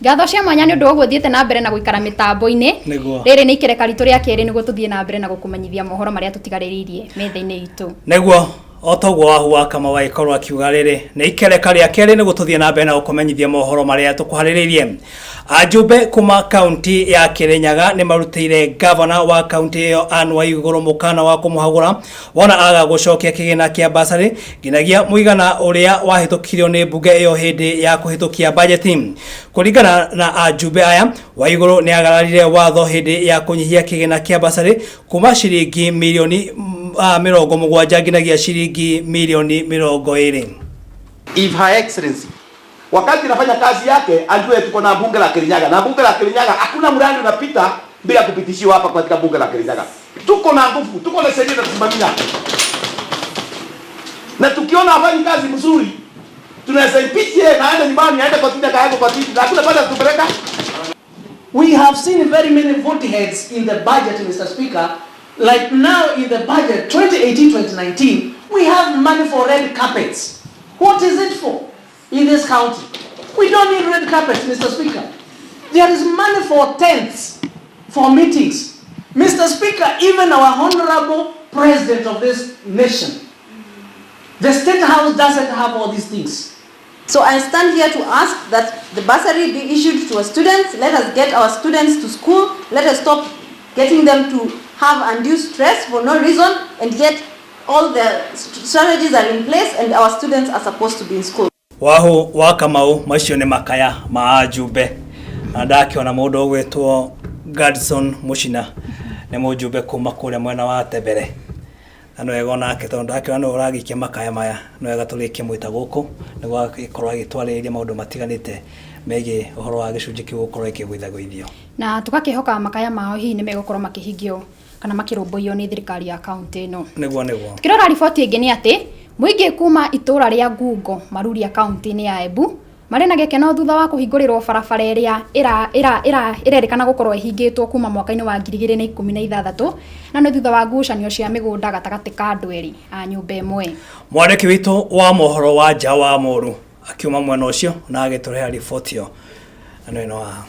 Ngatho cia mwanya nĩ ũndũ wa ũguo thiĩte na mbere na gũikara mĩtambo-inĩ. Nĩguo. Rĩrĩ nĩ ikereka ritũ rĩa kerĩ nĩguo tũthiĩ na mbere na gũkũmenyithia mohoro marĩa tũtigarĩrĩirie metha-inĩ itũ. Nĩguo, o toguo Wahu wa Kamau agĩkorwo akiuga, rĩrĩ nĩ ikereka rĩa kerĩ nĩguo tũthiĩ na mbere na gũkũmenyithia mohoro marĩa tũkũharĩrĩirie. Ajumbe kuma kaunti ya Kirinyaga nĩ marutĩire gavana wa kaunti ĩyo Anne Waigũrũ mũkana wa kũmũhagũra wona aga gũcokia kĩgĩna kĩa basarĩ nginyagia mũigana ũrĩa wahĩtũkirio nĩ mbunge ĩyo hĩndĩ ya kũhĩtũkia bajeti. Kũringana na ajumbe aya, Waigũrũ nĩ agararire watho hĩndĩ ya kũnyihia kĩgĩna kĩa basarĩ kuma ciringi mirioni 70 nginyagia ciringi mirioni 20. If Her Excellency wakati anafanya kazi yake ajue tuko na bunge la Kirinyaga, na bunge la Kirinyaga hakuna mradi unapita bila kupitishiwa hapa katika bunge la Kirinyaga. Tuko na nguvu, tuko na sheria tusimamia, na tukiona hafanyi kazi mzuri tunaweza impeach yeye na aende nyumbani, aende kwa kiti akaeko kwa kiti, na hakuna pale tupeleka. We have seen very many vote heads in the budget, Mr. Speaker. Like now in the budget 2018-2019, we have money for red carpets. What is it for in this county? We don't need red carpets, Mr. Speaker. There is money for tents, for meetings. Mr. Speaker, even our honorable president of this nation, the State House doesn't have all these things. So I stand here to ask that the bursary be issued to our students. Let us get our students to school. Let us stop getting them to have undue stress for no reason, and yet all the strategies are in place and our students are supposed to be in school. Wahu wa Kamau, macio nĩ makaya ma ajumbe, na ndakĩona mũndũ ũgwĩtwo Gadson Muchina nĩ mũjumbe kuma kũrĩa mwena wa Tembere, na nĩ wega onake tondũ ndakĩona nĩwe ũragĩikia makaya maya, nĩ wega tũrĩkie mwĩta gũkũ nĩguo agĩkorwo agĩtwarĩrĩria maũndũ matiganĩte megiĩ ũhoro wa gĩcunjĩ kĩu gũkorwo ĩkĩgũithagũithio. Na tũgakĩhoka makaya mao hihi nĩ megũkorwo makĩhingio kana makĩrũmbũiyo nĩ thirikari ya kaunti ĩno. Nĩguo. Tukĩrora riboti ĩngĩ nĩ atĩ mũingĩ kuma itũũra rĩa Ngungo Maruria kaunti-inĩ ya Embu marĩ na gĩkeno thutha wa kũhingũrĩrwo barabara ĩrĩa ĩrerĩkana gũkorwo ĩhingĩtwo kuma mwaka-inĩ wa 2016, na nĩ thutha wa ngucanio cia mĩgũnda gatagatĩ ka andũ erĩ a nyũmba ĩmwe. Mwandĩki witũ wa mohoro wa nja wa Mũru akiuma mwena ũcio na agĩtũrehera riboti ĩyo, na nĩ ĩno haha.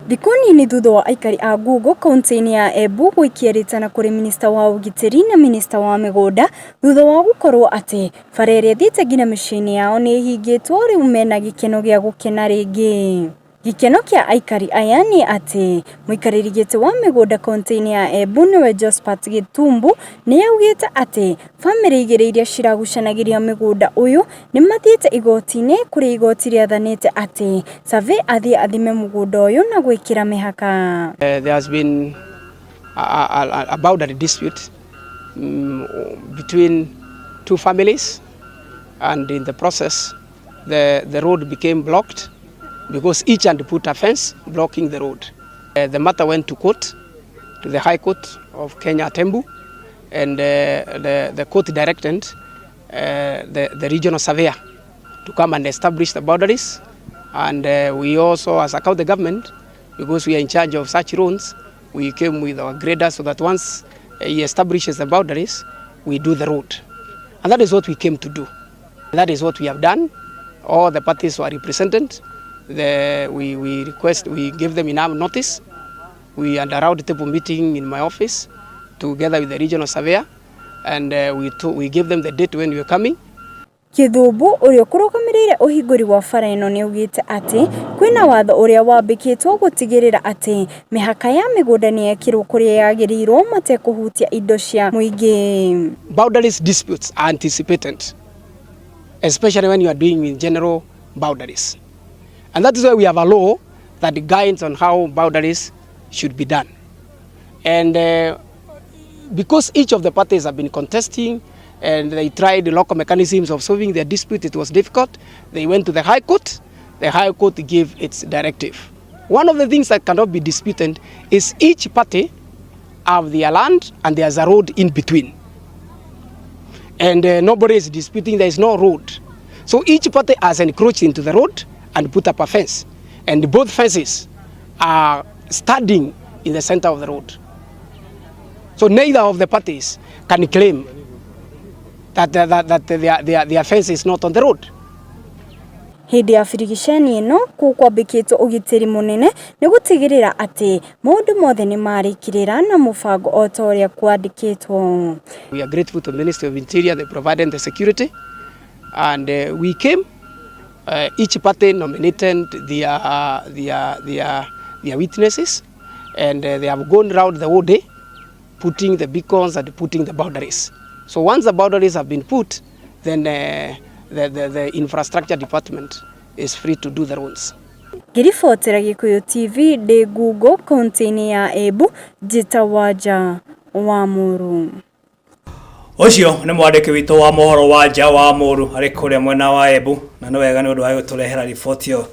Thikũ nini thutha wa aikari a Ngungo kaunti-inĩ ya Embu gũikia rĩtana kũrĩ minista wa ũgitĩri na minista wa mĩgũnda thutha wa gũkorwo atĩ bara ĩrĩa ĩthiĩte nginya mĩciĩ-inĩ yao nĩ ĩhingĩtwo, rĩu mena gĩkeno gĩa gũkena rĩngĩ. Gĩkeno kĩa aikari aya nĩ atĩ mũikarĩri gĩtĩ wa mĩgũnda kaunti-inĩ ya Embu, nĩwe Josphat Gĩtumbu, nĩ augĩte atĩ bamĩrĩ igĩrĩ iria ciragucanagĩria mĩgũnda ũyũ nĩ mathiĩte igoti-inĩ, kũrĩa igoti rĩathanĩte atĩ survey athiĩ athime mũgũnda ũyũ na gwĩkĩra mĩhaka. There has been a boundary dispute between two families, and in the process, the road became blocked because each had put a fence blocking the road. The matter went to court, to the High Court of Kenya at Embu, and the court directed the regional surveyor to come and establish the boundaries. And we also, as a county government, because we are in charge of such roads, we came with our grader so that once he establishes the boundaries, we do the road. And that is what we came to do. That is what we have done. All the parties were represented. We gave them enough notice. We had a round table meeting in my office together with the regional surveyor, and we gave them the date when we were coming. Gĩthumbu ũrĩa ũkũrũgamĩrĩire ũhingũri wa bara ĩno nĩ augĩte atĩ kwĩna watho ũrĩa wambĩkĩtwo gũtigĩrĩra atĩ mĩhaka ya mĩgũnda nĩ yekĩrwo kũrĩa yagĩrĩirwo matekũhutia indo cia mũingĩ. Boundaries disputes are anticipated, especially when you are doing with general boundaries. And that is why we have a law that guides on how boundaries should be done. And because each of the parties have been contesting and they tried the local mechanisms of solving their dispute, it was difficult. They went to the High Court. The High Court gave its directive. One of the things that cannot be disputed is each party have their land and there's a road in between. And nobody is disputing there is no road. So each party has encroached into the road and put up a fence. And both fences are standing in the center of the road. So neither of the parties can claim that their fence is not on the road. Hĩndĩ ya birigiceni ĩno kũu kwambĩkĩtwo ũgitĩri mũnene nĩ gũtigĩrĩra atĩ maũndũ mothe nĩ marĩkĩrĩra na mũbango o ta ũrĩa kwandĩkĩtwo. We are grateful to the Ministry of Interior, they provided the security and we came, each party nominated their witnesses and they have gone round the whole day putting the beacons and putting the boundaries. So once the boundaries have been put, then the infrastructure department is free to do the roads. Ngĩribotera Gĩkũyũ TV ndĩ Ngungo kaunti-inĩ ya Embu, njĩtagwo Wanja wa Mũrũ. Ũcio nĩ mwandĩki witũ wa mohoro wa nja wa Mũru arĩ kũrĩa mwena wa Embu, na nĩ wega nĩ ũndũ wa gũtũrehera riboti ĩyo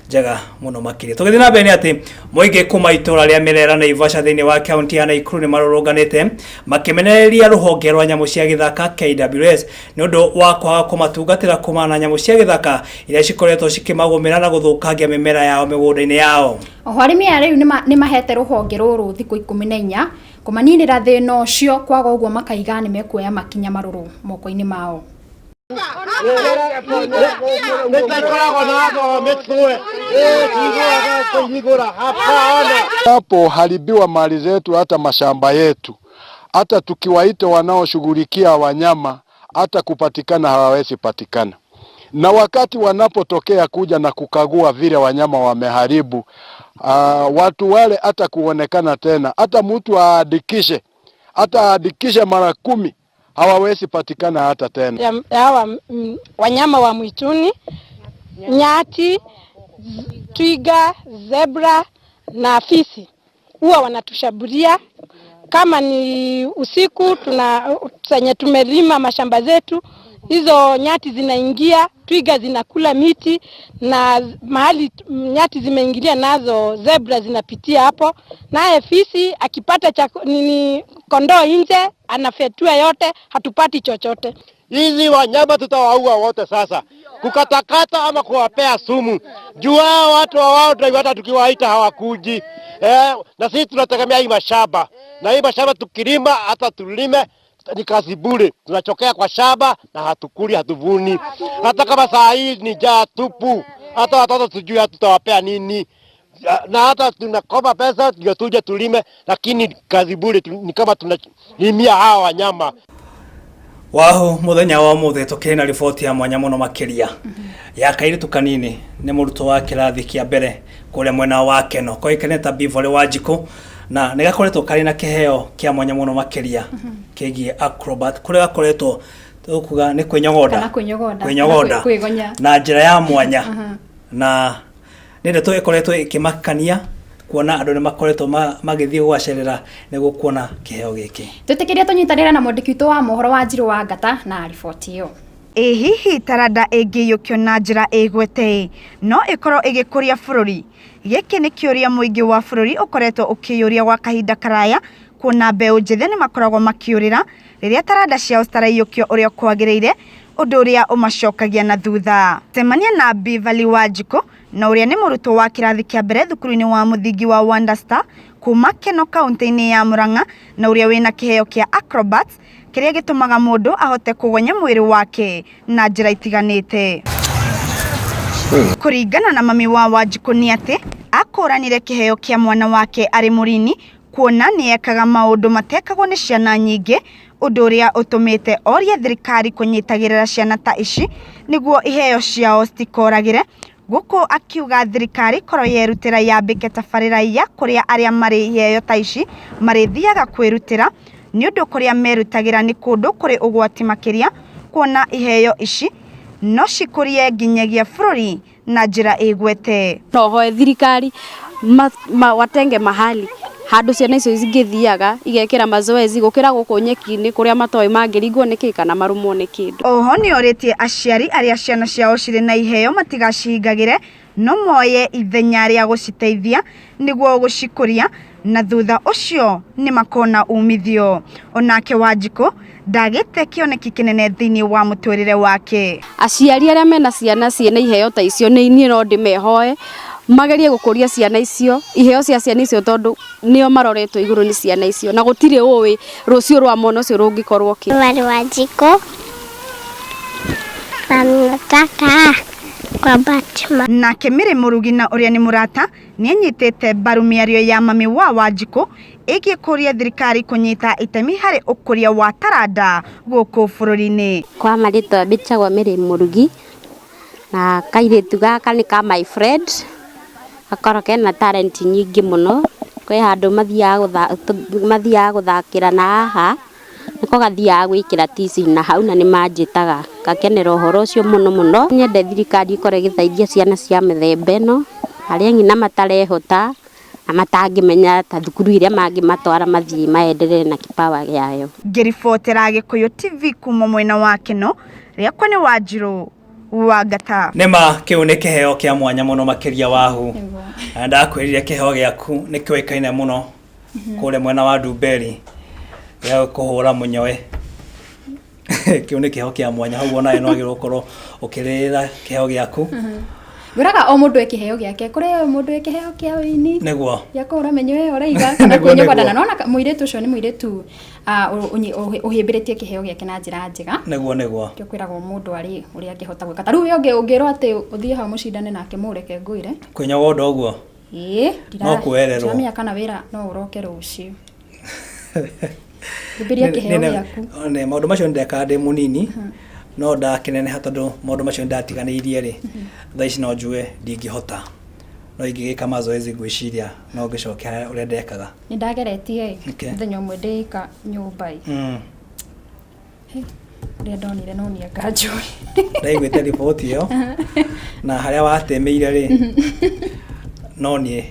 njega mũno makĩria. Tũgĩthiĩ na mbere nĩ atĩ mũingĩ kuma itũra rĩa Mĩrera Naivasha thĩinĩ wa kaunti ya Naikuru nĩ marũrũnganĩte makĩmenereria rũhonge rwa nyamũ cia gĩthaka KWS nĩ ũndũ wa kwaga kũmatungatĩra kumana na nyamũ cia gĩthaka iria cikoretwo cikĩmagũmĩra na gũthũkangia mĩmera yao mĩgũnda-inĩ yao. Oho arĩmi aya rĩu nĩ mahete rũhonge rũrũ thikũ 14 kũmaninĩra thĩna ũcio, kwaga ũguo makaiga nĩ mekuoya makinya marũrũ moko-inĩ mao. Tunapoharibiwa mali zetu, hata mashamba yetu, hata tukiwaita wanaoshughulikia wanyama, hata kupatikana hawawezi patikana. Na wakati wanapotokea kuja na kukagua vile wanyama wameharibu, watu wale hata kuonekana tena, hata mtu aandikishe, hata aandikishe mara 10 hawawezi patikana hata tena. Hawa wanyama wa mwituni, nyati, twiga, zebra na fisi huwa wanatushambulia. Kama ni usiku tuna tumelima mashamba zetu, hizo nyati zinaingia, twiga zinakula miti, na mahali nyati zimeingilia nazo zebra zinapitia hapo. Naye fisi akipata kondoo nje anafetua yote, hatupati chochote. Hizi wanyama tutawaua wote sasa, kukatakata ama kuwapea sumu. Juu hao watu wa wildlife hata tukiwaita hawakuji. Na sisi tunategemea hii mashamba, na hii mashamba tukilima hata tulime ni kazi bure. Tunachokea kwa shamba na hatukuli, hatuvuni. Hata kama saa hii ni njaa tupu, hata watoto tujui hatutawapea nini, na hata tunakopa pesa ndio tuje tulime, lakini kazi bure, ni kama tunalimia hawa wanyama. Wahu muthenya wa umuthi tukiri na riboti ya mwanya muno makiria ya kairitu kanini ni murutwo wa kirathi kia mbere kuria mwena wa Keno koikene ta Beverly Wanjiku, na nĩ gakoretwo karĩ na kĩheo kĩa mwanya mũno makĩria kĩgiĩ acrobat, kũrĩa gakoretwo tũkuga nĩ kwĩnyogonda kwĩnyogonda na njĩra ya mwanya, na nĩ ndeto ĩkoretwo ĩkĩmakania kuona andũ nĩ makoretwo magĩthiĩ gwacerera nĩguo kuona kĩheo gĩkĩ. Twĩtĩkĩrie tũnyitanĩre na mwandĩki witũ wa mohoro wa Njirũ wa Ngata na riboti ĩyo. Ĩ hihi taranda ĩngĩiyũkio na njĩra ĩgwete no ĩkorwo ĩgĩkũria bũrũri? Gĩkĩ nĩ kĩũria mũingĩ wa bũrũri ũkoretwo ũkĩyũria gwa kahinda karaya, kuona mbeũ njĩthĩ nĩ makoragwo makĩũrĩra rĩrĩa taranda ciao citaraiyũkio ũrĩa kwagĩrĩire, ũndũ ũrĩa ũmacokagia na thutha. Cemania na Beverly Wanjiku na ũrĩa nĩ mũrutwo wa kĩrathi kĩa mbere thukuru-inĩ wa mũthingi wa Wonder Star kuma Keno kaunti-inĩ ya Murang'a, na ũrĩa wĩna kĩheo kĩa acrobats kĩrĩa gĩtũmaga mũndũ ahote kũgonya mwĩrĩ wake na njĩra itiganĩte. Kũringana na mami wa Wanjiku nĩ atĩ akũranire kĩheo kĩa mwana wake arĩ mũrini, kuona nĩ ekaga maũndũ matekagwo nĩ ciana nyingĩ, ũndũ ũrĩa ũtũmĩte orie thirikari kũnyitagĩrĩra ciana ta ici nĩguo iheo ciao citikoragĩre. Gũkũ akiuga thirikari korwo yerutĩra yambĩke tabarĩra ya kũrĩa arĩa marĩ iheo ta ici marĩthiaga kwĩrutĩra, nĩ ũndũ kũrĩa merutagĩra nĩ kũndũ kũrĩ ũgwati makĩria, kuona iheo ici no cikũrie nginyagia bũrũri na njĩra ĩgwete. No hoe thirikari watenge mahali handũ ciana icio cingĩthiaga igekĩra mazoezi gũkĩra gũkũ nyeki-inĩ kũrĩa matoĩ mangĩringwo nĩ kĩ kana marũmwo nĩ kĩndũ. Oho nĩ orĩtie aciari arĩa ciana ciao cirĩ na iheo matigacihingagĩre, no moye ithenya rĩa gũciteithia nĩguo gũcikũria, na thutha ũcio nĩ makona umithio. Onake Wanjiku ndagĩte kĩoneki kĩnene thĩinĩ wa mũtũrĩre wake. Aciari arĩa mena ciana ciĩna iheo ta icio nĩ niĩ no ndĩmehoe magerie gũkũria ciana icio, iheo cia ciana icio, tondũ nĩo maroretwo igũrũ nĩ ciana icio, na gũtirĩ ũĩ rũciũ rwa mwana ũcio rũngĩkorwo kĩ. Beverly Wanjiku na nataka Kwa Batman. Nake Mary Mũrugi na ũrĩa nĩ mũrata nĩanyitĩte mbaru mĩario ya mami wa Wanjikũ ĩgiĩ kũria thirikari kũnyita itemi harĩ ũkũria wa taranda gũkũ bũrũri-inĩ. Kwa marĩtwa mbĩtagwo Mary Mũrugi na kairĩtu gaka nĩ ka my friend, gakorwo kena talent nyingĩ mũno, kwĩ handũ mathiaga gũthakĩra na haha nĩko gathiaga gwĩkĩra tici na hau na nĩ manjĩtaga ngakenera ũhoro ũcio mũno mũno. Nyende thirikari ĩkorwo ĩgĩteithia ciana cia mĩthemba ĩno, arĩa ngina matarehota na matangĩmenya ta thukuru iria mangĩmatwara mathiĩ maendelee na kipawa yayo. Ngĩribotera Gĩkũyũ TV kuma mwena wa Keno, rĩakwa nĩ Wanjirũ wa Ngata. Nĩma kĩu nĩ kĩheo kĩa mwanya mũno makĩria wahu. Na ndakwĩrire kĩheo gĩaku nĩ kĩũĩkaine mũno kũrĩa mwena wa Ndumberi gĩa kũhũra mũnyoe. Kĩu nĩ kĩheo kĩa mwanya, ũguo nawe nĩ wagĩrĩirwo gũkorwo ũkĩrĩra kĩheo gĩaku. Ngwĩraga o mũndũ e kĩheo gĩake, kũrĩ mũndũ e kĩheo kĩa ũini, Nĩguo. gĩa kũhũra mĩnyũĩ ũraiga, kana Nĩguo, kwĩnyogonda. nĩguo. Na nona mũirĩtu ũcio nĩ mũirĩtu ũhĩmbĩrĩtie kĩheo gĩake na njĩra njega. Nĩguo, nĩguo. Nĩkĩo kwĩragwo mũndũ arĩ ũrĩa angĩhota gwĩka. Ta rĩu we ũngĩrwo atĩ ũthiĩ hau mũcindane nake mũreke ngwĩre. Kwĩnyogonda ũguo? Ĩĩ, No kuoererwo. ndiramenya kana wĩra no ũroke rũciũ. Hĩmbĩria kĩheo gĩaku. Nĩ maũndũ macio nĩndekaga ndĩ mũnini, no ndakĩneneha tondũ maũndũ macio nĩndatiganĩirie rĩ, thaa ici no njuge ndingĩhota. No ingĩgĩka mazoezi ngwĩciria no ngĩcoke harĩa ũrĩa ndekaga. Nĩ ndageretie ĩ, Okay. mũthenya ũmwe ndĩka nyũmba ĩ. Ũrĩa ndonire no niĩ anga njũĩ. Ndaiguĩte riboti ĩyo na harĩa watemĩire rĩ, no niĩ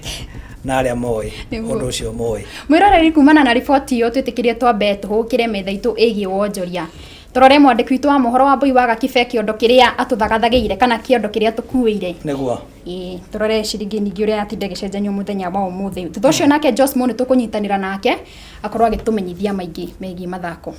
na arĩa moĩ Nĩguo. ũndũ ũcio moĩ. Mwĩroreri, kumana na riboti ĩyo twĩtĩkĩrie twambe tũhũkĩre metha itũ ĩgiĩ wonjoria. Tũrore mwandĩki witũ wa mohoro wa Mbui wa Gakibe kĩondo kĩrĩa atũthagathagĩire kana kĩondo kĩrĩa tũkuĩire. Nĩguo. Ĩĩ, tũrore ciringi nyingĩ ũrĩa yatinda ĩgĩcenjanio mũthenya wa ũmũthĩ. Thutha ũcio nake Josmo nĩ tũkũnyitanĩra nake akorwo agĩtũmenyithia maingĩ megiĩ mathako.